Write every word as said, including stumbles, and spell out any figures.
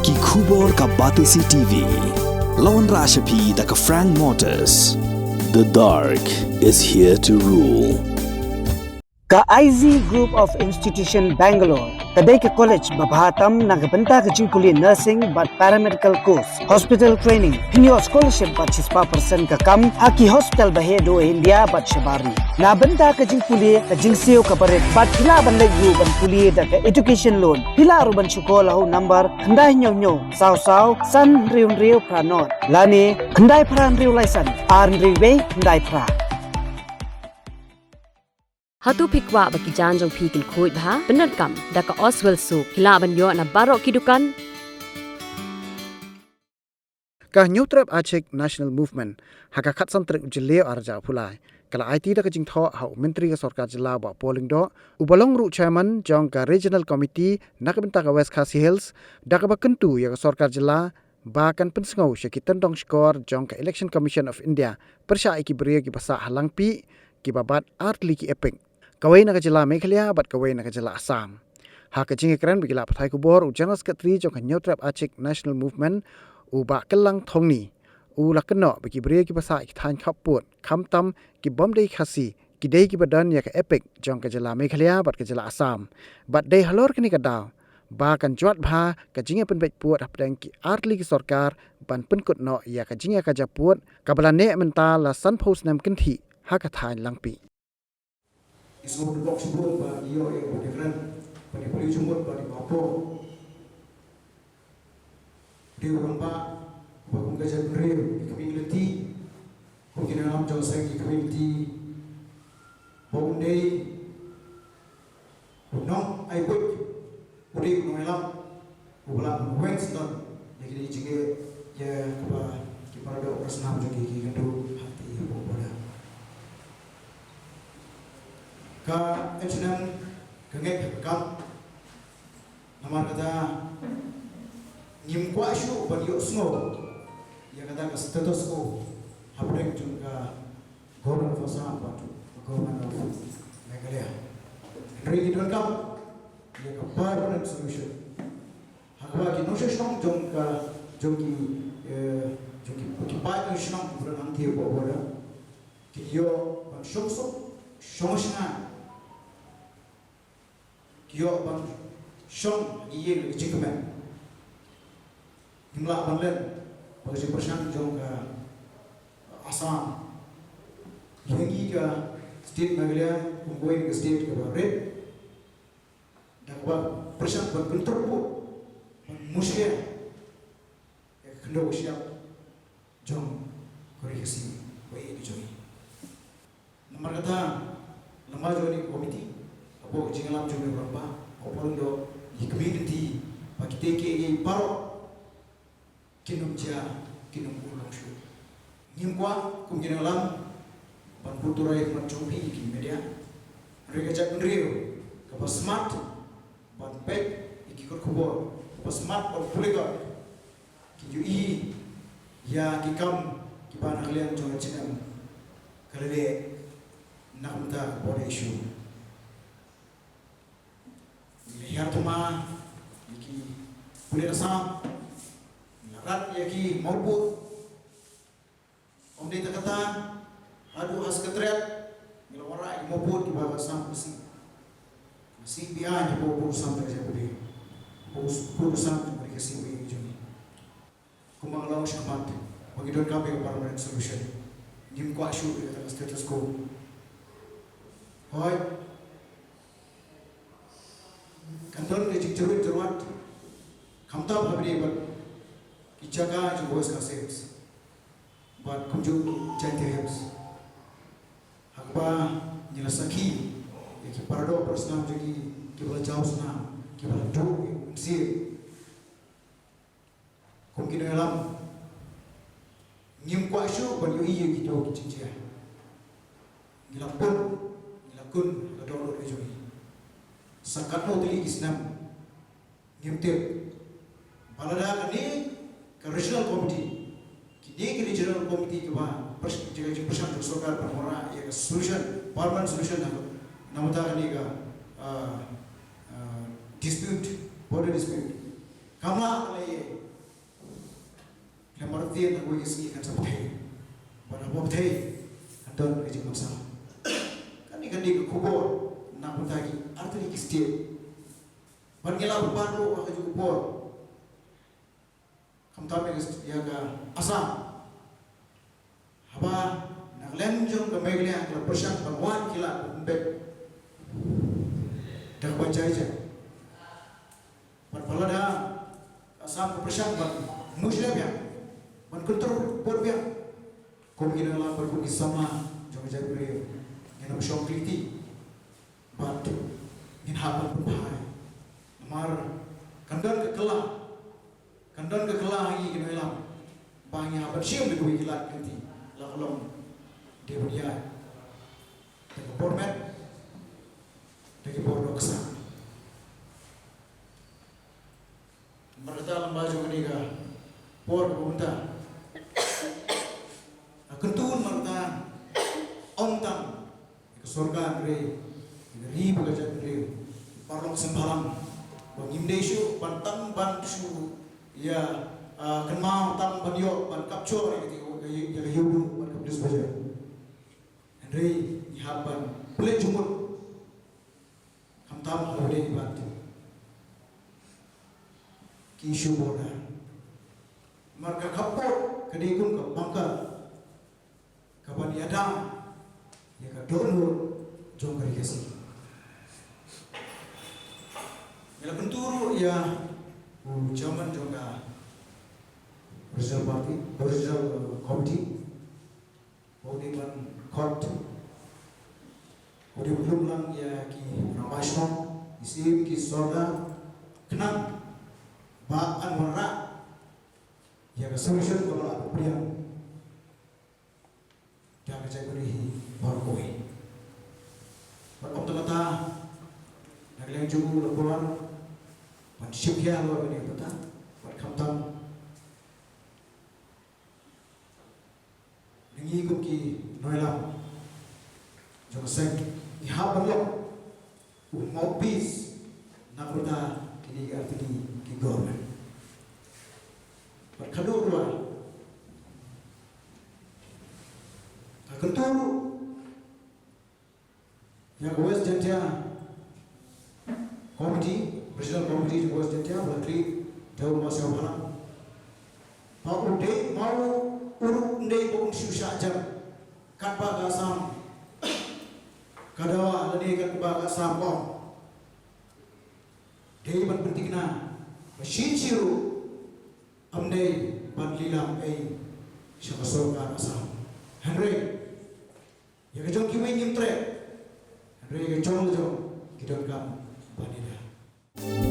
Ki khubor ka Batesi T V. La wanrah sha phi da ka Frank Motors. The dark is here to rule. Ka I Z Group of Institution Bangalore ka dei ka college ba bha tam na ka bynta ka jingpule nursing bad paramedical course, hospital training, pynïoh scholarship bad shispah percent ka kam ha ki hospital ba heh duh India bad shabar ri. Na bynta ka jingpule ka jingsiew kaba rit bad phi lah ban leit ruh ban pule da ka education loan. Phi lah ruh ban shu call ha u number khyndai hynñiew hynñiew saw saw san hynriew hynriew phra nod lane khyndai phra hynriew lai san ar hynriew wei khyndai phra. Hato phi kwah ba ki jaiñ jong phi kin khuid bha? Pyndonkam da ka Oswell Soap, phi lah ban ïoh na baroh ki dukan. Ka Hynñiewtrep Achik National Movement ha ka khatsan tarik u Jylliew arhajar arphew lai ka la aiti da ka jingthoh ha u Myntri ka Sorkar Jylla Bah Paul Lyngdoh, uba long ruh Chairman jong ka Regional Committee na ka bynta ka West Khasi Hills, da kaba kyntu ïa ka Sorkar Jylla ba kan pynsngew sha ki tyndong shkor jong ka Election Commission of India pyrshah ïa ki briew kiba sah ha Langpih kiba bat ar tylli ki EPIC, kawei na ka jylla Meghalaya bad kawei na ka jylla Assam. Ha ka jingïakren bad ki lad pathai khubor, u General Secretary jong ka Hynñiewtrep Achik National Movement, u Bah Kyllang Thongni, u la kynnoh ba ki briew kiba sah ïa ki thaiñ khappud, khamtam ki bym dei Khasi, ki dei kiba don ïa ka EPIC jong ka jylla Meghalaya bad ka jylla Assam. Bad dei halor kane ka daw ba kan jwat bha ka jingïapynbeit pud hapdeng ki ar tylli ki sorkar ban pynkut noh ïa ka jingïakajia pud kaba la neh mynta la sanphew snem kynthih ha ka thaiñ Langpih. Ki sngewbha bok shibun ba ïoh ïa ka bynta kren ba ki pule jumut ba ki papo. Dei u rangbah ba kum ka jaitbynriew ki khmih lynti, kum ki nongïalam jong ka seng ki khmih lynti, ba un dei u nongai buit, u dei u nongïalam uba lah ban weng sdang ïa kine ki jingeh ïa kaba ki para doh para snam jong ki ki kynduh ha kti hapoh border. Ka H N M ka ngeit ha ka kam. Namar kata ngim kwah shuh ban ïohsngew ïa kata ka status quo hapdeng jong ka Government of Assam bad Government of Meghalaya. Hynrei ngi donkam ïa ka permanent solution. Ha kaba ki nongshong shnong jong ka, jong ki, eh, jong ki, ki paid nongshong shnong kiba don hangtei hapoh border kin ïoh ban shong suk shong shngaiñ. Ki ïoh ban shong ha ki ïing da ka jingkmen. Ngim lah ban len bad ka jingpyrshang jong ka Assam. Ïa ngi ka state Meghalaya kum kawei ka state kaba rit, da kaba pyrshang ban pyntruk, ban mushlia ïa ka khyndew ka shyiap jong ka Ri Khasi ba ïeit ka jong ngi. Namar kata, lem bad jong kane ka komiti, hapoh ka jingïalam jong u rangbah, hapoh ka jingïakynduh, ngi kyrmen lynti ba kitei kiei kiei baroh kin ym jia, kin ym urlong shuh. Ngim kwah kum ki nongïalam ban pynduh rai ha khmat jong phi ki media. Hynrei ka jaitbynriew kaba smat ban peit ïa ki kot khubor, kaba smat ban pule kot, ki ïohi ïa ki kam kiba na ka liang jong ka H N M ka la leh na ka bynta ka border issue. Ngi la hiar thma ïa ki pulit Assam, ngi la rat ïa ki mawpud. Ym dei tang kata, haduh ha Secretariat ngi la wanrah ïa ki mawpud kiba ka Assam Police, C B I, hapoh pud u sam jong ka jaitbynriew, pud u sam jong ka Ri Khasi ba ïeit ka jong ngi. Kumba nga la ong shakhmat, ba ngi donkam ïa ka permanent solution. Ngim kwah shuh ïa ka status quo. Hooid, kan don ka jingjyrwit jyrwat, khamtam ha bynta bad ki jaka jong ka West Khasi Hills bad kumjuh Jaintia Hills, ha kaba ngi la sakhi ïa ki para doh para snam jong ngi kiba la jaw snam, kiba la duh ïa u mynsiem. Kum ki nongïalam, ngim kwah shuh ban ïohi ïa kito ki jingjia. Ngi la pun, ngi la kun ha ka dohnud ka jong ngi. Sa katno tylli ki snem, ngim tip. Ba lada kane ka regional committee, kine ki regional committee kiba pyrsh-, jaka jingpyrshang jong sorkar ban wanrah ïa ka solution, permanent solution na, na bynta kane ka, ah, ah, dispute, border dispute. Kam lah lei. Khlem artatien ha kawei ka sngi kan sa pynthei. Bad haba pynthei kan don ka jingmynsaw. Kane ka dei ka khubor na ka bynta ki artylli ki state. Bad ngi la pynban ruh ha kajuh ka por. Khamtam ïa ka, ïa ka Assam. Haba na ka liang jong ka Meghalaya ka la pyrshang ban wan ki lad ban pynbeit da kaba jai jai. Bad pala da ka Assam ka pyrshang ban mushlia biang, ban kyntur bor biang. Kum ki nongïalam bad kum ki samla jong ka jaitbynriew, ngin ym shong kylti bad ngin hap ban pynphai. Namar kan don ka kylla, kan don ka kylla ha ngi ki nongïalam ba ngi hap ban shim da kiwei ki lad ki lynti, la ka long dei ban ïaid da ka bor met, da ki bor dohksa. Namar kata, lyngba jong kane ka por kaba mynta, nga kyntu namar kata, ym tang ïa ka sorkar, hynrei ïa ka ri bad ka jaitbynriew, paralok seng bhalang, ba ngim dei shuh ban tang ban shu ïa, ah, kynmaw tang ban ïoh ban capture ïa ka, ïa ka Ïewduh bad ka Police Bazar. Hynrei ngi hap ban pynleit jingmut, khamtam ha lade bad ki issue border. Namar ka khappud ka dei kum ka bunker kaban ïada ïa ka dohnud jong ka Ri Khasi. Ngi la kyntu ruh ïa u chairman jong ka Regional Party, Regional Committee, ba u dei ban khot, u dei ban lum lang ïa ki rangbah shnong, ki syiem, ki sordar, khnang ba yn wanrah ïa ka solution kaba la pdiang da ka jaitbynriew hi baroh kawei. Bad ym tang kata, na ka liang jong u la kwah ban shim khia halor kane ka bynta, bad khamtam na ngi kum ki nongïalam jong ka seng, ngi hap ban long u mouthpiece na ka bynta kine ki artylli ki government. Bad khadduh ruh nga kyntu ruh ïa ka West Jaintia Committee, Regional Committee jong West Jaintia, ba la khlieh da u Mawsiaw Bhalang, ba u dei, ma u ruh um dei ba un shu shah jan katba ka Assam ka dawa lane katba ka Assam ka ong. Dei ban pynthikna ba shisha ruh ym dei ban lilam ei sha ka sorkar Assam. Hynrei ïa ka jong kiwei ngim treh, hynrei ïa ka jong la jong ki donkam ban ïada.